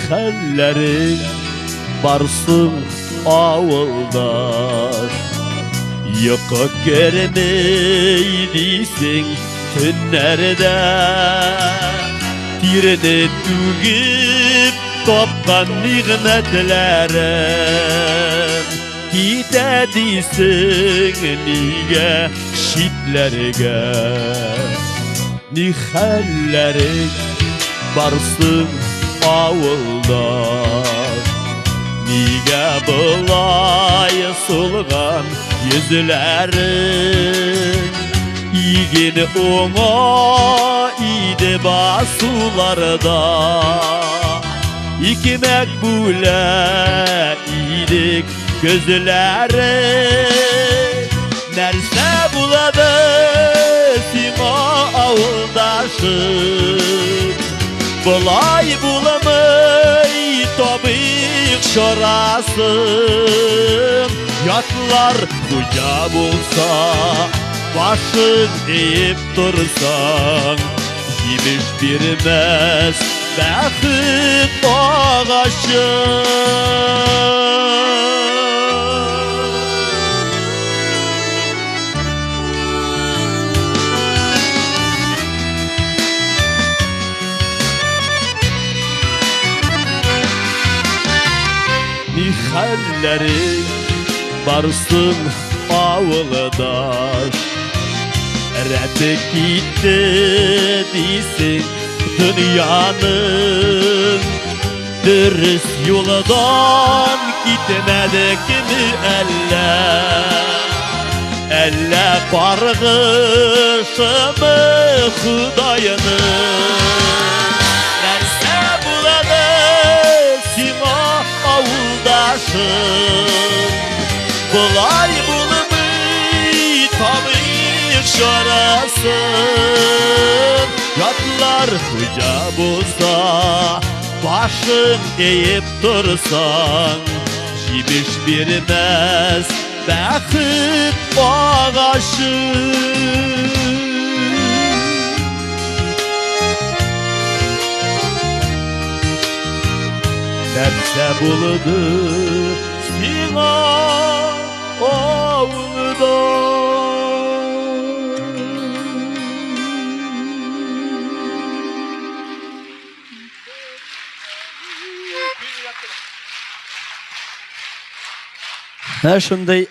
хәлләрең барсың, авылдаш? Йокы керми дисең төннәрдә. Тирене түгеп тапкан нигъмәтләрем китә дисең нигә читләргә? Ни хәлләрең барсың, авылда? Нигә болай сулган йөзләрең? Иген уңа иде басуларда, Икмәк бүлә идек көзләре. Нәрсә булады сиңа, авылдашым? Болай буламый, табыйк чарасын. Ятлар хуҗа булса, башың иеп торсаң, җимеш бирмәс бәхет агачы. Ни хәлләрең барсын, авылдаш? Рәте китте дисең дөньяның. Дөрес юлдан китмәдекме әллә? Әллә каргышымы Худайның? Нәрсә булады сиңа, авылдашым? Болай булмый, табыйк чарасын. Ятлар хуҗа булса, башың иеп торсаң, җимеш бирмәс бәхет агачы. Нәрсә булды сиңа, авылда? Менә шундый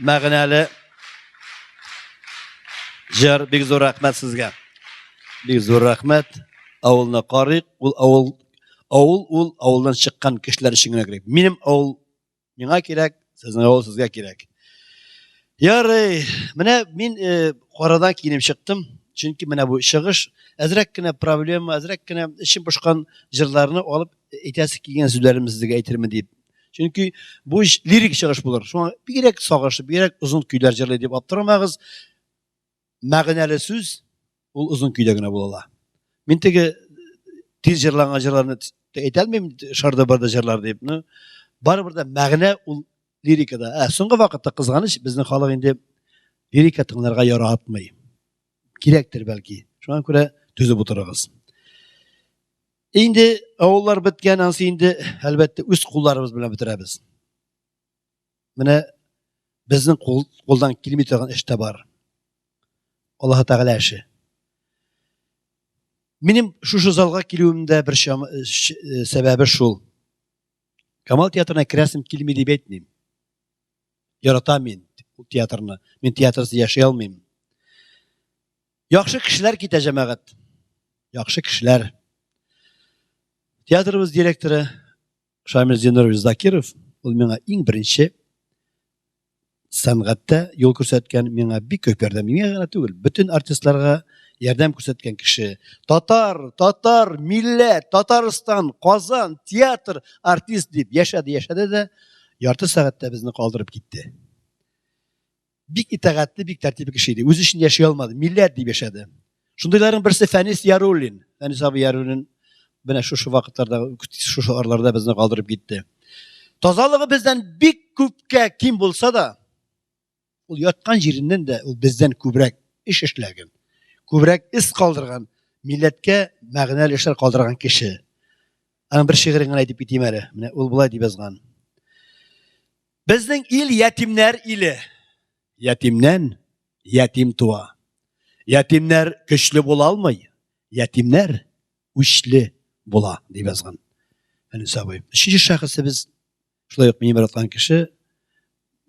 мәгънәле җыр. Бик зур рәхмәт сезгә. Бик зур рәхмәт. Авылны карыйк. Ул авыл, авыл ул авылдан чыккан кешеләр өчен генә кирәк. Минем авыл миңа кирәк, сезнең авыл сезгә кирәк. Ярый, менә мин карадан киенеп чыктым. Чөнки менә бу чыгыш әзрәк кенә проблема, әзрәк кенә эчем пошкан җырларны алып әйтәсе килгән сүзләремне сезгә әйтермен дип. Чөнки бу лирик чыгыш булыр. Шуңа бигрәк сагыш, бигрәк озын көйләр җырлый дип аптырамагыз. Мәгънәле сүз ул озын көйдә генә була ала. Мин теге тиз җырланган җырларны әйтә алмыйм, шарда барда җырлар дип. Ну, барыбер дә мәгънә ул лирикада. Ә соңгы вакытта, кызганыч, безнең халык инде лирика тыңларга яратмый. Кирәктер бәлки. Шуңа күрә түзеп утырыгыз. Инде авыллар беткән, ансы инде, әлбәттә, үз кулларыбыз белән бетерәбез. Менә безнең кул, кулдан килми торган эш тә бар. Аллаһ Тәгалә эше. Минем шушы залга килүемдә бер сәбәбе шул. Камал театрына керәсем килми дип әйтмим. Яратам мин ул театрны. Мин театрсыз яши алмыйм. Яхшы кешеләр китә, җәмәгать. Яхшы кешеләр. Театрыбыз директоры Шамил Зинурович Закиров, ул миңа иң беренче сәнгатьтә юл күрсәткән, миңа бик күп ярдәм, миңа гына түгел, бөтен артистларга ярдәм күрсәткән кеше. Татар, татар, милләт, Татарстан, Казан, театр, артист дип яшәде, яшәде дә, ярты сәгатьтә безне калдырып китте. Бик итагатьле, бик тәртипле кеше иде. Үзе өчен яши алмады, милләт дип яшәде. Шундыйларның берсе Фәнис Яруллин. Фәнис абый Яруллин менә шушы вакытларда, шушы арларда безне калдырып китте. Тазалыгы бездән бик күпкә ким булса да, ул яткан җиреннән дә ул бездән күбрәк эш эшләгән, күбрәк эз калдырган, милләткә мәгънәле эшләр калдырган кеше. Аның бер шигырен генә әйтеп китим әле. Менә ул болай дип язган. Безнең ил ятимнәр иле. Ятимнән ятим туа. Ятимнәр көчле була алмый. Ятимнәр үчле була, дип язган. Фәнис абый. Өченче шәхесебез шулай ук минем яраткан кеше,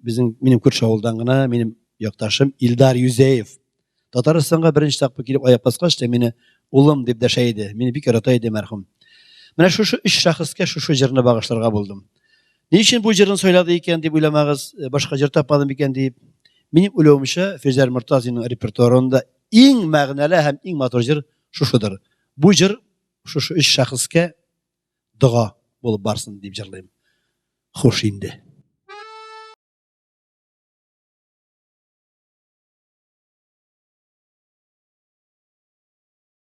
безнең минем күрше авылдан гына, минем якташым Илдар Юзеев. Татарстанга беренче тапкыр килеп аяк баскач та мине улым дип дәшә иде. Мине бик ярата иде мәрхүм. Менә шушы өч шәхескә шушы җырны багышларга булдым. Ни өчен бу җырны сайлады икән дип уйламагыз, э, башка җыр тапмадым икән дип. Минем уйлавымча, Фирзәр Мортазинның репертуарында иң мәгънәле һәм иң матур җыр шушыдыр. Бу җыр шушы өч шәхескә дога булып барсын дип җырлыйм. Хуш инде.